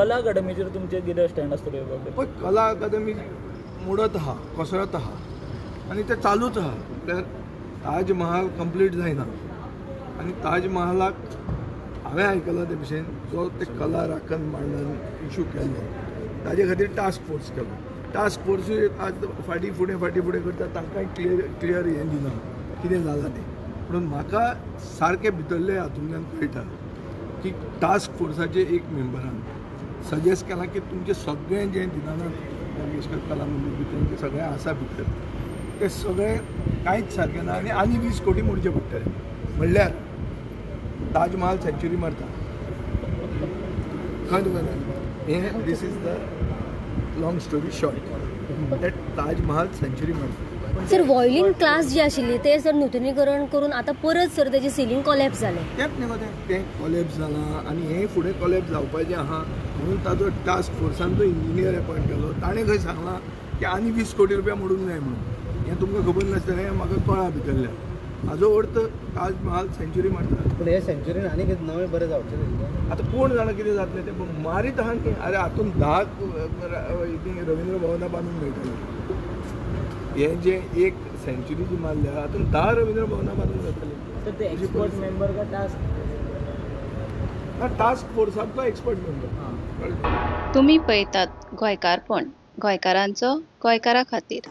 कला अकादमीचेर तुमचें कितें स्टँड आसतलें? पळय, कला अकादमी मोडत आहा, कोसळत आहा आनी तें चालूच आहा. म्हळ्यार ताजमहाल कंप्लीट जायना आनी ताजमहालाक हांवें आयकलां ते भशेन जो ते कला राखण मांडान इशू केल्लो ताजे खातीर टास्क फोर्स केलो. टास्क फोर्सूय आज फाटीं फुडें फाटीं फुडें करता, तांकांय क्लियर हें दिना कितें जालां तें. पूण म्हाका सारकें भितरले हातूंतल्यान कळटा की टास्क फोर्साचे एक मेंबरान सजेस्ट केलां की तुमचें सगळें जें दीनानाथ मंगेशकर कला मंदीर भितर जें सगळें आसा भितर तें सगळें कांयच सारकें ना आनी आनी 20 कोटी मोडचे पडटले. म्हणल्यार ताजमहाल सँच्युरी मारता. खंय तुका हें this is the long story short that Taj Mahal sanctuary मारता. सर, व्हॉयलिन क्लास जी आशिल्ली ते सर नुतनीकरण करून आतां परत सर तेजें सिलींग कॉलॅप्स जालें. तेंच न्ही गो, तें कॉलॅप्स जालां आनी हें फुडें कॉलॅप्स जावपाचें आहा म्हणून ताजो टास्क फोर्सान जो इंजिनियर अपॉयंट केलो ताणें खंय सांगलां की आनी 20 कोटी रुपया मोडूंक जाय म्हणून. हें तुमकां खबर नासतलें, हें म्हाका कळ्ळां भितरल्यान. हाजो अर्थ ताजमहाल सँच्युरी मारता. पूण हे सँच्युरीन आनी कितें नवें बरें जावचें न्ही? आतां कोण जाणा कितें जातलें तें. मारीत आहा न्ही. अरे हातून 10 रवींद्र भवनां बांदूंक मेळटलीं. हें जें एक सँच्युरी जी मारल्या हातून 10 रवींद्र भवनां बांदूंक जातलीं. तर ते एक्सपर्ट मेंबर का टास्क? ना, टास्क फोर्सांतलो एक्सपर्ट मेंबर. तुमी पळयतात गोंयकारपण, गोंयकारांचो गोंयकारा खातीर.